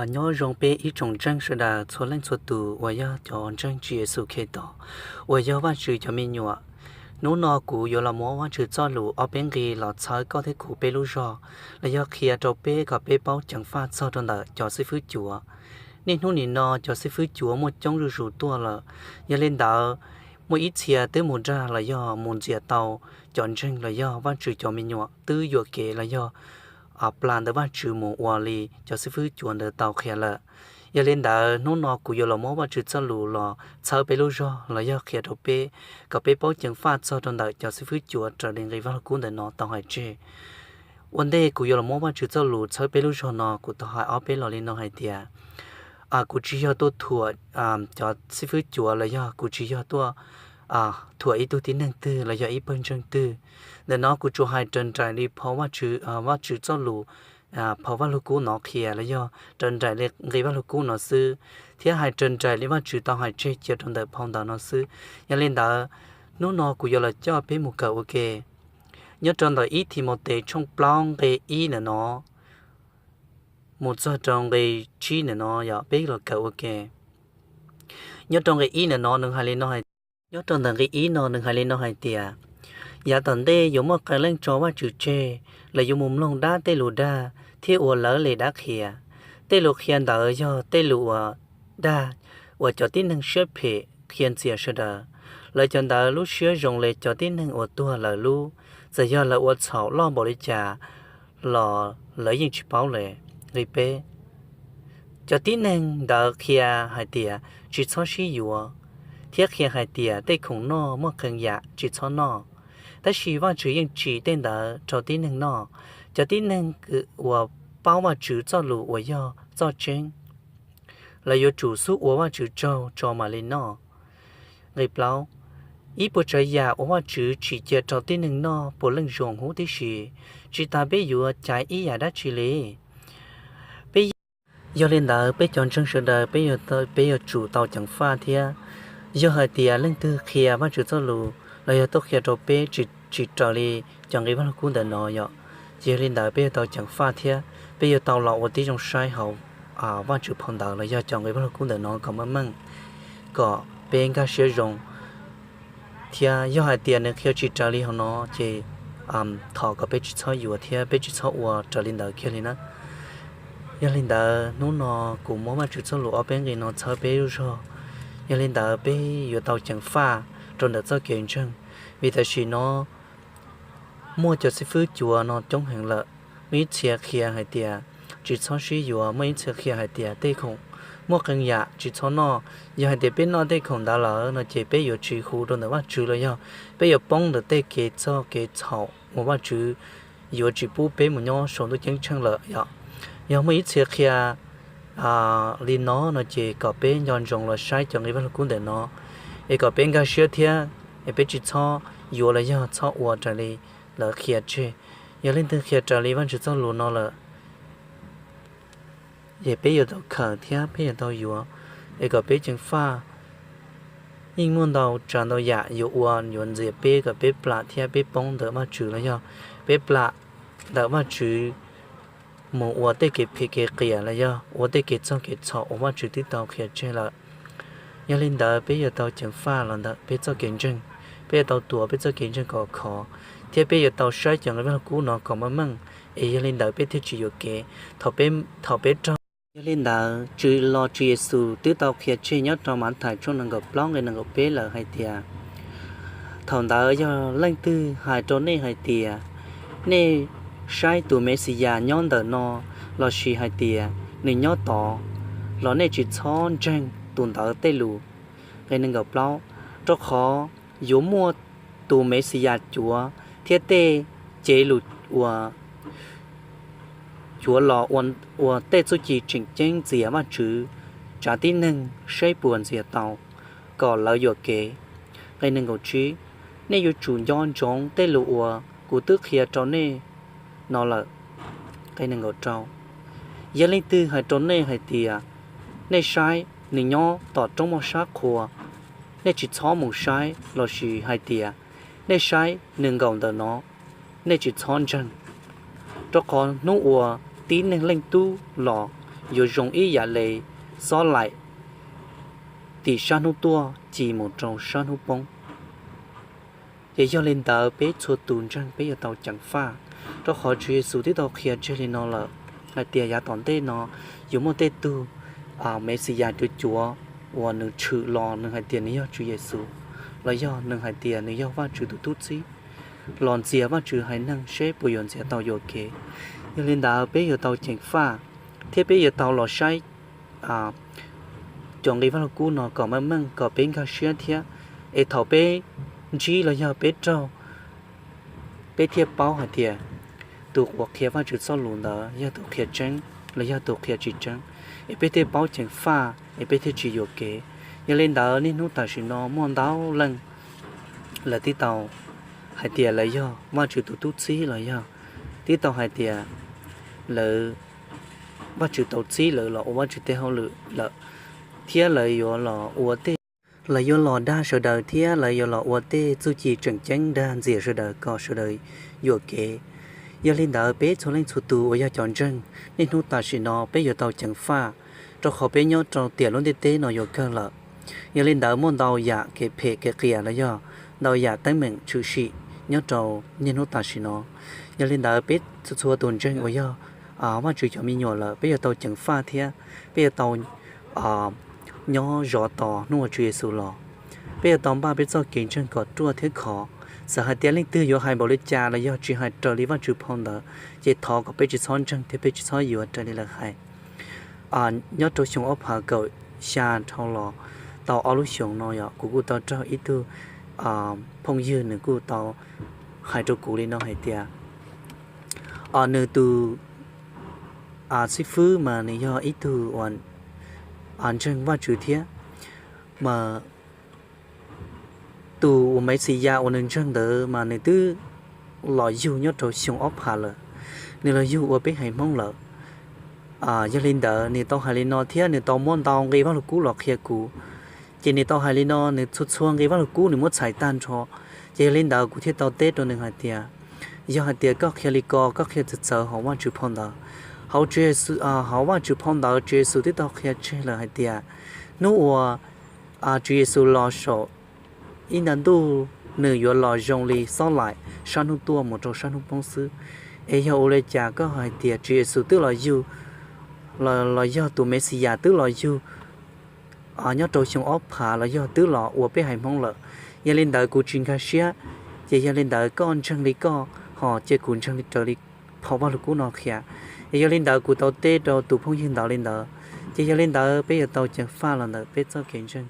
Nyob zoo peb ib tsoom ntseeg sawv daws txhua leej txhua tus uas yog cov ntseeg Tswv Yexus Khetos uas yog Vajtswv cov me nyuam. Hnub no kuv yuav los muab Vajtswv txoj lus ob peb nqe los txhawb koj thiab kuv peb lub zog, los yog qhia rau peb kom peb paub ceev faj txog rau ntawm cov xib fwb cuav. Niaj hnub nim no cov xib fwb cuav muaj coob zuj zus tuaj lawm. Yog li ntawd, muaj ib txhia twb mus dag los yog mus ntxias tau cov ntseeg los yog Vajtswv cov me nyuam twb yuam kev los yog plas ntawm Vajtswv mus ua li cov xib fwb cuav ntawd tau qhia lawm. Yog li ntawd, hnub no kuv yuav los muab Vajtswv txoj lus los txhawb peb lub zog los yog qhia rau peb kom peb paub ceev faj txog rau ntawm cov xib fwb cuav raws li nqe Vaj Lug Kub ntawm no tau hais tseg. Ua ntej kuv yuav los muab Vajtswv txoj lus txhawb peb lub zog no, kuv tau hais ob peb los li no hais tias, kuv tsis yog tuaj thuam cov xib fwb cuav los yog kuv tsis yog tuaj thuam ib tug tib neeg twg los yog ib pawg ntseeg twg. Ntawm no kuv tsuas hais raws nraim li phau Vajtswv, Vajtswv txoj lus, phau Vaj Lug Kub no qhia los yog raws nraim li nqe Vaj Lug Kub no xwb, thiab hais raws nraim li Vajtswv tau hais tseg cia rau ntawm phau ntawv no xwb. Yog li ntawd, hnub no kuv yuav los coj peb mus kawm ua ke nyob rau ntawm ib Thimautes tshooj plaub nqe ib ntawm no mus txog rau nqe tsib ntawm no, yog peb los kawm ua ke. Nyob rau nqe ib ntawm no nws hais li no hais, nyob rau ntawm nqe ib no nws hais li no hais tias, yav tom ntej yuav muaj qee leej tso Vajtswv tseg, lawv yuav mus mloog dab tej lus dag thiab ua lawv li dab qhia. Tej lus qhia ntawd yog tej lus uas dag uas cov tib neeg siab phem qhia ntxias sawv daws. Lawv cov ntawd lub siab zoo li cov tib neeg uas tuag lawm lub, txawm yog lawv ua txhaum loj npaum li cas los lawv yeej tsis paub li. Nqe peb, cov tib neeg ntawd qhia hais tias tsis txhob sib yuav, thiab qhia hais tias tej khoom noj muaj qee yam tsis txhob noj. Tab sis Vajtswv yeej tsim tej ntawd rau tib neeg noj. Cov tib neeg uas paub Vajtswv txoj lus uas yog txoj tseeb, lawv yuav tsum xub ua Vajtswv tsaug tso mam li noj. Nqe plaub, ib puas tsav yam uas Vajtswv tsim cia rau tib neeg noj puav leej zoo huv tib si, tsis tas peb yuav caiv ib yam dab tsi li. Peb, yog li ntawd peb cov ntseeg sawv daws peb yuav tsum tau ceev faj thiab. Yog hais tias leej twg qhia Vajtswv txoj lus los yog tuaj qhia rau peb tsis raws li cov nqe Vaj Lug Kub ntawm no yom, ces yog li ntawd peb yuav tau ceev faj thiab peb yuav tau los ua tib zoo saib hauv Vajtswv phau ntawv los yog cov nqe Vaj Lug Kub ntawm no kom meej meej, kom peb nkag siab zoo. Thiab yog hais tias nws qhia tsis raws li hauv no ces thov kom peb tsis txhob yuav thiab peb tsis txhob ua raws li ntawd kiag li na. Yog li ntawd hnub no kuv muab Vajtswv txoj lus ob peb nqe no txhawb peb lub zog. Yog li ntawd peb yuav tau ceev faj rau ntawm txoj kev ntseeg, vim tam sim no muaj cov xib fwb cuav no coob heev lawm. Muaj ib txhia qhia hais tias tsis txhob sib yuav, muaj ib txhia qhia hais tias tej khoom muaj qee yam tsis txhob noj. Yog hais tias peb noj tej khoom ntawd lawm no ces peb yuav tsis huv rau ntawm Vajtswv los yog peb yuav poob ntawm tej kev txog kev txhaum uas Vajtswv yuav tsis pub peb mus nyob saum ntuj ceeb tsheej lawm yom. Yog muaj ib txhia qhia li no no ces kom peb nco ntsoov los saib cov nqe Vaj Lug Kub ntawm no, es kom peb nkag siab thiab es peb tsis txhob yuav los yog txhob ua raws li lawv qhia tseg. Yog leej twg qhia raws li Vajtswv txoj lus no lawm, ces peb yuav tau khaws thiab peb yuav tau yuav, es kom peb ceev faj. Yeej muaj ntau tsav ntau yam yuav ua yuav ntxias peb kom peb plam thiab peb poob ntawm Vajtswv los yog peb plam ntawm Vajtswv mus ua tej kev phem kev qias los yog ua tej kev txog kev txhaum uas Vajtswv twb tau qhia tseg lawm. Yog li ntawd peb yuav tau ceev faj los ntawm peb txoj kev ntseeg, peb yuav tau tuav peb txoj kev ntseeg kom khov, thiab peb yuav tau saib cov nqe Vaj Lug Kub no kom meej meej, es yog li ntawd peb thiaj tsis yuam kev thaum peb raug. Yog li ntawd, Tswv los Tswv Yexus twb tau qhia tseg nyob rau Mathais tshooj nees nkaum plaub nqe nees nkaum peb lawm hais tias, thaum ntawd yog leej twg hais rau nej hais tias, nej saib tus Mexiyas nyob ntawm no, lossis hais tias, nws nyob tod, los nej tsis txhob ntseeg tus ntawd tej lus. Nqe nees nkaum plaub, rau qhov yuav muaj tus Mexiyas cuav thiab tej cev lus uas cuav los ua tej txuj ci tseem ceeb ntxias Vajtswv tsav tib neeg seb puas ntxias tau, kom lawv yuam kev. Nqe nees nkaum tsib, nej yuav tsum nco ntsoov tej lus uas kuv twb qhia rau nej no lawm. Nqe nees nkaum rau, yog leej twg hais rau nej hais tias, nej saib, nws nyob tom roob moj sab qhua, nej tsis txhob mus saib, lossis hais tias, nej saib, nws nkaum ntawm no, nej tsis txhob ntseeg. Rau qhov hnub uas tib neeg leej tub los, yuav zoo ib yam le xob laim tim sab hnub tuaj ci mus rau sab hnub poob. Ces yog li ntawd peb txhua tus ntseeg peb yuav tau ceev faj, rau qhov Tswv Yexus twb tau qhia tseg li no lawm hais tias yav tom ntej no yuav muaj tej tug Mexiyas cuav cuav uas nws tshwm los nws hais tias nws yog Tswv Yexus, los yog nws hais tias nws yog Vajtswv tus tub txib, los ntxias Vajtswv haiv neeg seb puas yuav ntxias tau yuam kev. Yog li ntawd peb yuav tau ceev faj, thiab peb yuav tau los saib cov nqe Vajluskub no kom meej meej kom peb nkag siab thiab, es thaum peb ntsib los yog peb raug, peb thiaj paub hais tias tus uas qhia Vajtswv txoj lus ntawd yog tus qhia tseeb los yog tus qhia tsis tseeb, es peb thiaj paub ceev faj es peb thiaj tsis yuam kev. Yog li ntawd niaj hnub tam sim no muaj ntau leej lawv twb tau hais tias lawv yog Vajtswv tus tub txib los yog twb tau hais tias lawv, Vajtswv tau txib lawv los ua Vajtswv tej hauj lwm lawm, thiab lawv yuav los ua tej, lawv yuav los dag sawv daws thiab lawv yuav los ua tej txuj ci tseem ceeb dag ntxias sawv daws kom sawv daws yuam kev. Yog li ntawd peb txhua leej txhua tus uas yog cov ntseeg niaj hnub tam sim no peb yuav tau ceev faj, rau qhov peb nyob rau tiam lub ntiaj teb no yuav kawg lawm. Yog li ntawd muaj ntau yam kev phem kev qias los yog ntau yam teeb meem tshwm sim nyob rau niaj hnub tam sim no. Yog li ntawd peb txhua txhua tus ntseeg uas yog Vajtswv cov me nyuam lawm peb yuav tau ceev faj thiab peb yuav tau nyob zov tos hnub uas Tswv Yexus los. Peb yuav tau npaj peb txoj kev ntseeg kom ruaj thiab khov. Txawm hais tias leej twg yuav hais npaum li cas los yog tsis hais raws li Vajtswv phau ntawv, ces thov kom peb tsis txhob ntseeg thiab peb tsis txhob yuav raws li lawv hais. Nyob rau xyoo ob phav kaum xya dhau los tau ob lub xyoos no yog kuv kuj tau raug ib tug phooj ywg nws kuj tau hais rau kuv li no hais tias nws tus xib fwb mas nws yog ib tug uas ntseeg Vajtswv thiab, mas tus uas Mexiyas uas nws ntseeg ntawd mas nws twb los yug nyob rau xyoo ob phav lawm, nws los yug ua peb haiv Hmoob lawm. Yog li ntawd nws tau hais li no thiab nws tau muab ntau nqe Vajluskub los qhia kuv. Ces nws tau hais li no, nws txhua txhua nqe Vajluskub nws muab txhais tag nrho. Ces yog li ntawd kuv thiaj tau teb rau nws hais tias, yog hais tias koj qhia li ko koj qhia txawv txawv hauv Vajtswv phau ntawv, hauv Tswv Yexus, hauv Vajtswv phau ntawv Tswv Yexus twb tau qhia tseg lawm hais tias hnub uas Tswv Yexus los saum ib nta ntuj nws yuav los zoo li xob laim sab hnub tuaj mus rau sab hnub poob xwb. Es yog ua li cas koj hais tias Tswv Yexus twb los yug, los yog tus Mexiyas twb los yug nyob rau xyoo ob phav los yog twb los ua peb haiv Hmoob lawm? Yog li ntawd kuv tsis nkag siab. Ces yog li ntawd koj ntseeg li koj, ho cia kuv ntseeg li raws li phau Vajluskub no qhia. Es yog li ntawd kuv tau teb rau tus phooj ywg ntawd li ntawd. Ces yog li ntawd peb yuav tau ceev faj los ntawm peb txoj kev ntseeg.